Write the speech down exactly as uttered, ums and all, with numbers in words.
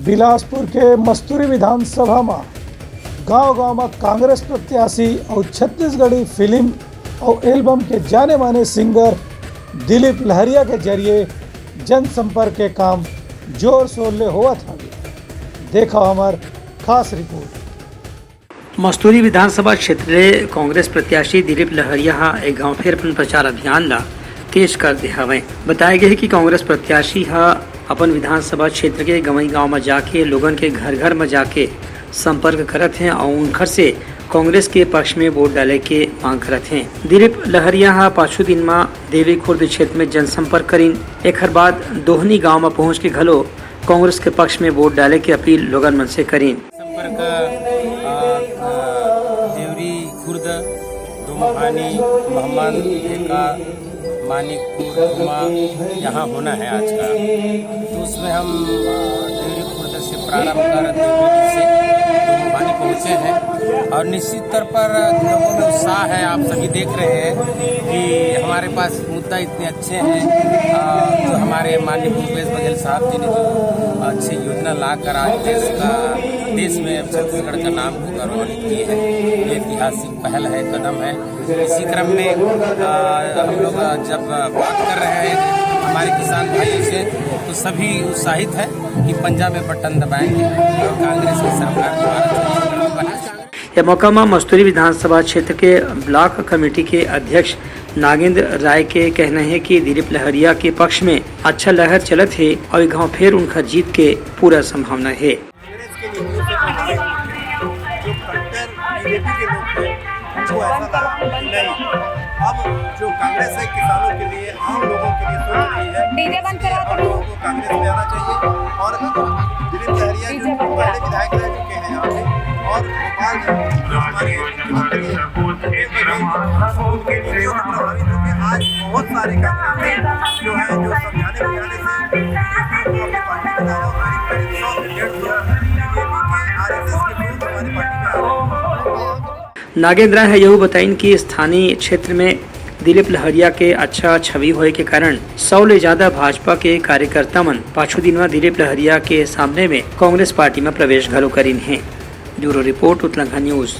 बिलासपुर के मस्तूरी विधानसभा म गांव-गांव म कांग्रेस प्रत्याशी अउ छत्तीसगढ़ी फिल्म अउ एल्बम के जाने माने सिंगर दिलीप लहरिया के जरिए जनसंपर्क के काम जोर शोर ले होवत हवे। देखव हमर खास रिपोर्ट। मस्तूरी विधानसभा क्षेत्र ले कांग्रेस प्रत्याशी दिलीप लहरिया ह एक घांव फेर अपन प्रचार अभियान ला तेज कर दे हवय। बताय गे हे कि कांग्रेस प्रत्याशी ह अपन विधानसभा क्षेत्र के गंवई गांव म जाके लोगन के घर-घर म जाके संपर्क करत हें अउ उनखर से कांग्रेस के पक्ष में वोट डाले के मांग करत हें। दिलीप लहरिया ह पाछू दिन म देवरी खुर्द क्षेत्र में जनसंपर्क करिन। एखर बाद दोहनी गांव म पहुंच के घलो कांग्रेस के पक्ष में वोट डाले के अपील लोगन मन से करिन। संपर्क, अ, अ, देवरी खुर्द, दोमुहानी, महमंद, ढेका, मानिकपुर, धुमा, यहाँ होना है आज का। तो उसमें हम, अ, देवरी खुर्द से प्रारंभ कर देवरी से दोमुहानी पहुँचे हैं और निश्चित तौर पर लोगों में उत्साह है। आप सभी देख रहे हैं कि हमारे पास मुद्दा इतने अच्छे हैं, अ, जो हमारे माननीय भूपेश बघेल साहब जी ने जो अच्छी योजना लाकर आज देश का, देश में छत्तीसगढ़ का नाम को गौरवान्वित किए हैं। ये ऐतिहासिक पहल है, कदम है। इसी क्रम में, अ, हम लोग, अ, जब बात कर रहे हैं हमारे किसान भाइयों से, तो सभी उत्साहित हैं कि पंजा में बटन दबाएंगे और कांग्रेस की सरकार दोबारा छत्तीसगढ़ में बनाएंगे। ये मौका म मस्तूरी विधानसभा क्षेत्र के ब्लॉक कमेटी के अध्यक्ष नागेंद्र राय के कहना हे कि दिलीप लहरिया के पक्ष में अच्छा लहर चलत हे अउ ए घांव फेर उनखर जीत के पूरा संभावना हे। कांग्रेस के नीतियों से प्रभावित होकर जो कट्टर बीजेपी के लोग थे, उनको ऐसा लगा कि नहीं, अब जो कांग्रेस है किसानों के लिए, आम लोगों के लिए सोच रही है, डीजे बंद करा इसलिए हम लोगों को कांग्रेस में आना चाहिए। और दिलीप लहरिया जो पहले विधायक रह चुके हैं यहाँ पे, और भोपाल में जो हमारे मुख्यमंत्री हैं, भूपेश बघेल, उनके नीतियों से प्रभावित होकर आज बहुत सारे कांग्रेस जो है, जो समझाने बुझाने से बीजेपी को अपनी पार्टी में लाया और करीब करीब सौ से डेढ़ सौ बीजेपी के, आरएसएस के लोग हमारी पार्टी में आ रहे हैं। नागेंद्र राय ह यहू बताइन कि स्थानीय क्षेत्र में दिलीप लहरिया के अच्छा छवि होए के कारण सौ ले ज्यादा भाजपा के कार्यकर्ता मन पाछू दिन म दिलीप लहरिया के सामने में कांग्रेस पार्टी म प्रवेश घलो करिन हे। Bureau report, Utlangha news.